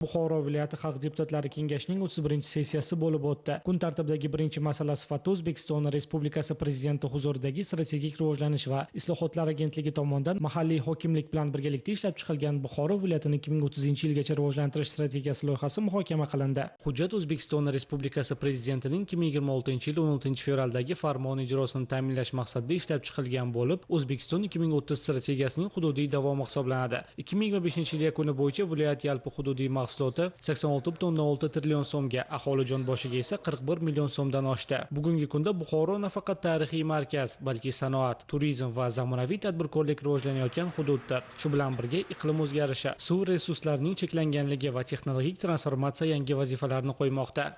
Buxoro viloyati xalq deputatlari kengashining 31-sessiyasi bo'lib o'tdi. Kun tartibidagi birinchi masala sifatida O'zbekiston Respublikasi Prezidenti huzuridagi Strategik rivojlanish va islohotlar agentligi tomonidan mahalliy hokimlik bilan birgalikda ishlab chiqilgan Buxoro viloyatini 2030-yilgacha rivojlantirish strategiyasi loyihasi muhokama qilindi. Hujjat O'zbekiston Respublikasi Prezidentining 2026-yil 16-fevraldagi farmoni ijrosini ta'minlash maqsadida ishlab chiqilgan bo'lib, O'zbekiston 2030 strategiyasining hududiy davomi hisoblanadi. 2025-yil yakuni bo'yicha viloyat yalpi hududiy mahsuloti 86,6 trillion so'mga, aholi jon boshiga esa 41 million so'mdan oshdi. Bugungi kunda Buxoro nafaqat tarixiy markaz, balki sanoat, turizm va zamonaviy tadbirkorlik rivojlanayotgan hududdir. Shu bilan birga iqlim o'zgarishi, suv resurslarining cheklanganligi va texnologik transformatsiya yangi vazifalarni qo'ymoqda.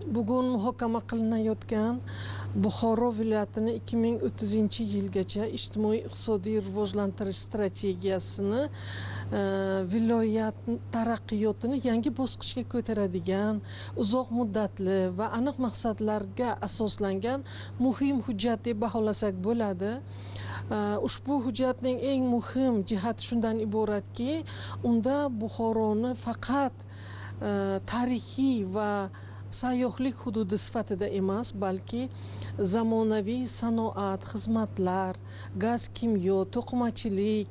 Bugun muhokama qilinayotgan Buxoro viloyatini 2030-yilgacha ijtimoiy iqtisodiy rivojlantirish strategiyasini viloyat taraqqiyotini yangi bosqichga ko'taradigan uzoq muddatli va aniq maqsadlarga asoslangan muhim hujjat deb baholasak bo'ladi. Ushbu hujjatning eng muhim jihati shundan iboratki, unda Buxoroni faqat tarixiy va sayyohlik hududi sifatida emas, balki zamonaviy sanoat, xizmatlar, gaz kimyo, to'qimachilik,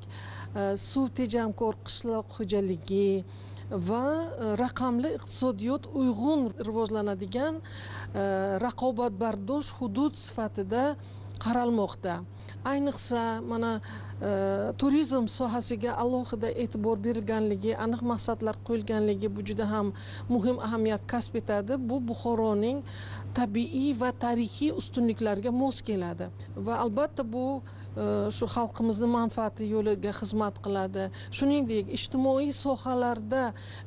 suv tejamkor qishloq xo'jaligi va raqamli iqtisodiyot uyg'un rivojlanadigan raqobatbardosh hudud sifatida qaralmoqda. Ayniqsa mana turizm sohasiga alohida e'tibor berilganligi, aniq maqsadlar qo'yilganligi bu juda ham muhim ahamiyat kasb etadi. Bu Buxoroning tabiiy va tarixiy ustunliklariga mos keladi va albatta bu shu xalqimizning manfaati yo'liga xizmat qiladi. Shuningdek, ijtimoiy sohalarda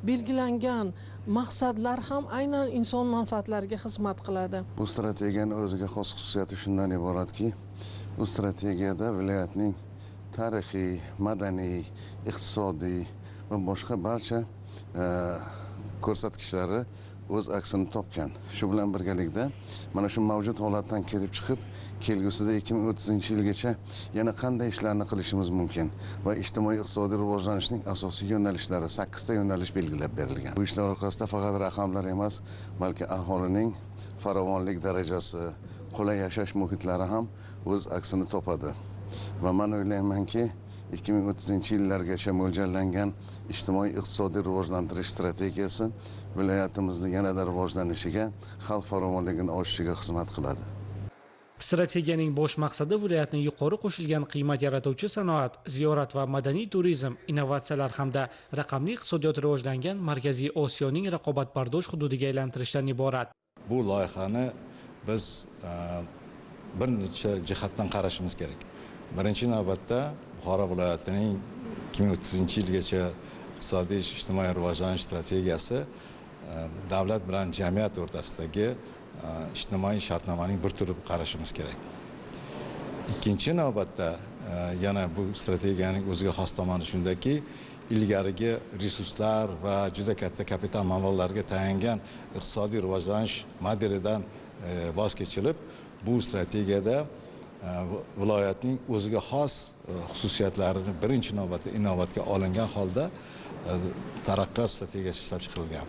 belgilangan maqsadlar ham aynan inson manfaatlariga xizmat qiladi. Bu strategiyaning o'ziga xos xususiyati shundan iboratki, bu strategiyada viloyatning tarixiy, madaniy, iqtisodiy va boshqa barcha ko'rsatkichlari o'z aksini topgan. Shu bilan birgalikda mana shu mavjud holatdan kelib chiqib, kelgusida 2030-yilgacha yana qanday ishlarni qilishimiz mumkin va ijtimoiy iqtisodiy rivojlanishning asosiy yo'nalishlari 8 ta yo'nalish belgilab berilgan. Bu ishlar orqasida faqat raqamlar emas, balki aholining farovonlik darajasi, qulay yashash muhitlari ham o'z aksini topadi. Va men o'ylaymanki, 2030-yillargacha mo'ljallangan ijtimoiy iqtisodiy rivojlantirish strategiyasi viloyatimizni yanada rivojlanishiga, xalq farovonligini oshishiga xizmat qiladi. Strategiyaning bosh maqsadi viloyatni yuqori qo'shilgan qiymat yaratuvchi sanoat, ziyorat va madaniy turizm, innovatsiyalar hamda raqamli iqtisodiyot rivojlangan Markaziy Osiyoning raqobatbardosh hududiga aylantirishdan iborat. Bu loyihani biz bir necha jihatdan qarashimiz kerak. Birinchi navbatda Buxoro viloyatining 2030-yilgacha iqtisodiy ijtimoiy rivojlanish strategiyasi davlat bilan jamiyat o'rtasidagi ijtimoiy shartnomaning bir turi deb qarashimiz kerak. Ikkinchi navbatda yana bu strategiyaning o'ziga xos tomoni shundaki, ilgarigi resurslar va juda katta kapital mablag'larga tayangan iqtisodiy rivojlanish modelidan voz kechilib, bu strategiyada viloyatning o'ziga xos xususiyatlarini birinchi navbatda inobatga olingan holda taraqqiyot strategiyasi ishlab chiqilgan.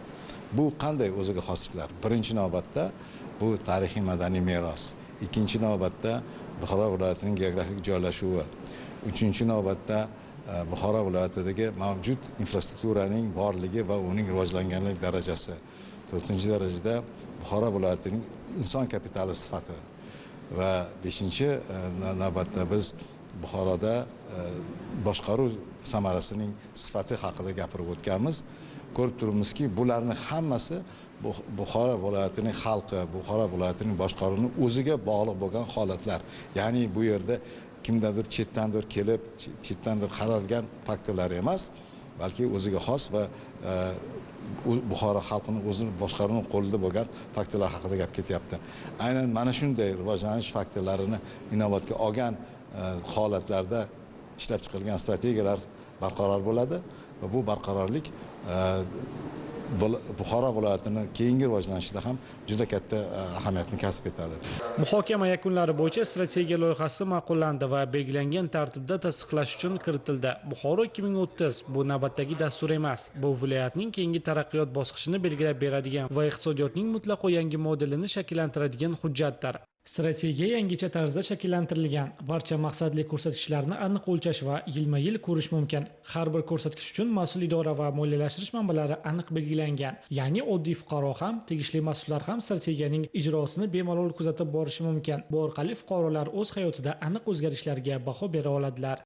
Bu qanday o'ziga xosliklar? Birinchi navbatda bu tarixiy madaniy meros, ikkinchi navbatda Buxoro viloyatining geografik joylashuvi, uchinchi navbatda Buxoro viloyatidagi mavjud infrastrukturaning borligi va uning rivojlanganlik darajasi, to'rtinchi darajada Buxoro viloyatining inson kapitali sifati va beshinchi navbatda biz Buxoroda boshqaruv samarasining sifati haqida gapirib o'tganmiz. Ko'rib turibmizki, bularning hammasi Buxoro viloyatining xalqi, Buxoro viloyatining boshqaruvini o'ziga bog'liq bo'lgan holatlar. Ya'ni bu yerda kimdandir chetdandir kelib, chetdandir qaralgan faktorlar emas, balki o'ziga xos va Buxoro xalqining o'zini boshqaruvini qo'lida bo'lgan faktorlar haqida gap ketyapti. Aynan mana shunday rivojlanish faktorlarini inobatga olgan holatlarda ishlab chiqilgan strategiyalar barqaror bo'ladi va bu barqarorlik Buxoro viloyatini keyingi rivojlanishida ham juda katta ahamiyatni kasb etadi. Muhokama yakunlari bo'yicha strategiya loyihasi ma'qullandi va belgilangan tartibda tasdiqlash uchun kiritildi. Buxoro 2030 bu navbatdagi dastur emas. Bu viloyatning keyingi taraqqiyot bosqichini belgilab beradigan va iqtisodiyotning mutlaqo yangi modelini shakllantiradigan hujjatdir. Strategiya yangicha tarzda shakllantirilgan. Barcha maqsadli ko'rsatkichlarni aniq o'lchash va yilma-yil ko'rish mumkin. Har bir ko'rsatkich uchun mas'ul idora va moliyalashtirish manbalari aniq belgilangan. Ya'ni oddiy fuqaro ham, tegishli mas'ullar ham strategiyaning ijrosini bemalol kuzatib borishi mumkin. Bu orqali fuqarolar o'z hayotida aniq o'zgarishlarga baho bera oladilar.